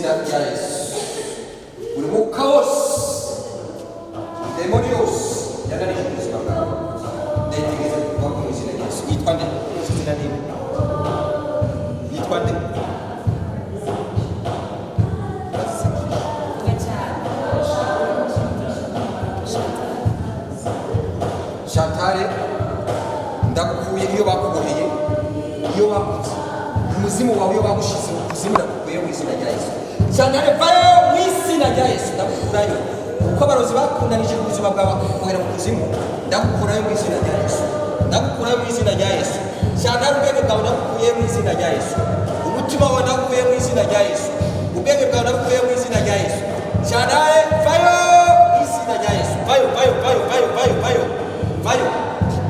Izina rya Yesu, buri mwuka wose, demoni yose yananije ubuzima bwawe, ndayitegetse kuva mu izina rya Yesu. Yitwa nde? Izina ni nde? Yitwa nde? Chantale, ndagukuye iyo bakuboheye, iyo bakutse umuzimu wawe, iyo bagushize mu kuzimu, ndagukuye mu izina rya Yesu. Chantale, vayo mu izina rya Yesu. Ndagukurayo kuko abarozi bakunanije ubuzima bwawe, bakakubohera mu kuzimu. Ndagukurayo mu izina rya Yesu, ndagukurayo mu izina rya Yesu. Chantale, ubwenge bwawe ndagukuye mu izina rya Yesu. Umutima wawe ndagukuye mu izina rya Yesu. Ubwenge bwawe ndagukuye mu izina rya Yesu. Chantale, vayo mu izina rya Yesu. Vayo, vayo, vayo, vayo, vayo, vayo, vayo.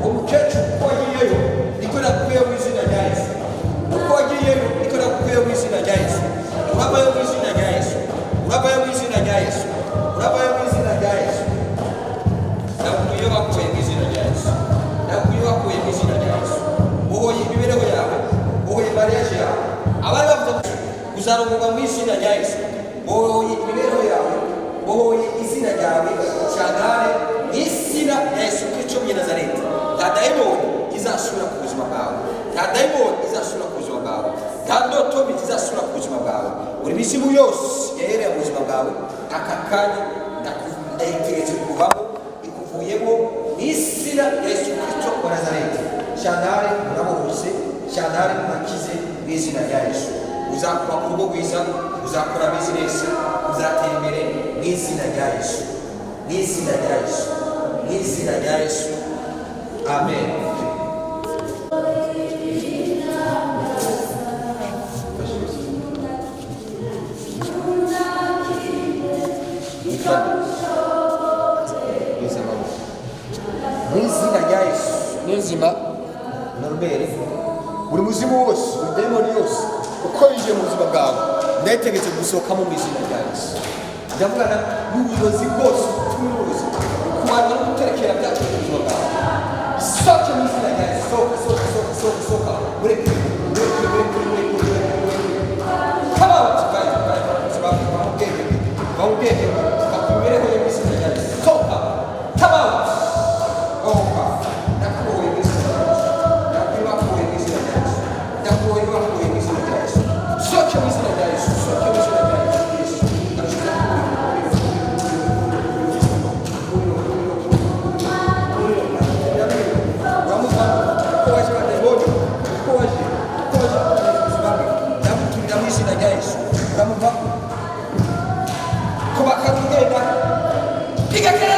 Uwo mukecuru, uko wagiyeyo niko nakukuyeho mu izina rya Yesu. Uko wagiyeyo niko nakukuyeho mu izina rya Yesu. Uravayo mu izina rya Yesu, uravayo mu izina rya Yesu, uravayo mu izina rya Yesu. Ndakuye bakuye mu izina rya Yesu, ndakuye bakuye mu izina rya Yesu. Uhoye imibereho yawe, uhoye mariage yawe, abari bavuze ko uzarongorwa mu izina rya Yesu. Uhoye imibereho yawe, uhoye izina ryawe cyane mu izina rya Yesu Kristo w'i Nazareti. Nta dayimoni izasubira ku buzima bwawe, nta dayimoni izasubira ku buzima bwawe, nta ndoto mbi zizasubira ku buzima bwawe. Buri mizimu yose yahereye mu buzima bwawe, aka kanya ndayitegetse kuvamo, ikuvuyemo mu izina rya Yesu Kristo wa Nazareti. Shantare, murabohose. Shantare, murakize mu izina rya Yesu. Uzakubaka urugo rwiza, uzakora bizinesi, uzatera imbere mu izina rya Yesu, mu izina rya Yesu, mu izina rya Yesu. Amen. Mu izina rya Yesu. Niyonzima Norbert, buri muzimu wose, buri dayimoni yose uko yinjiye mu buzima bwawe, ndayitegetse gusohokamo mu izina rya Yesu. Ndavugana n'ubuyobozi bwose, n'ubuyobozi kubanza no guterekera byacu mu buzima bwawe. Sohoke mu izina rya Yesu. Sohoka, sohoka, sohoka, sohoka, sohoka. Mureke, mureke, mureke, mureke, mureke, mureke. Come out, guys, guys. Va mu bwenge, va mu bwenge, va ku mibereho ye mu izina rya Yesu. Sohoka, come out. Sohoka. Ndakubohoye mu izina rya Yesu. Ndakubohoye mu izina rya Yesu. Ndakubohoye, bakubohoye mu izina rya Yesu. Sohoke mu izina rya Yesu. Sohoke mu izina rya Yesu. Yesu. Ndashize uramuva uko waje badayimoni, uko waje, uko waje ubuzima bwe, ndamutumira mu izina rya Yesu. Uramuva ko bakagenda, piga kelele.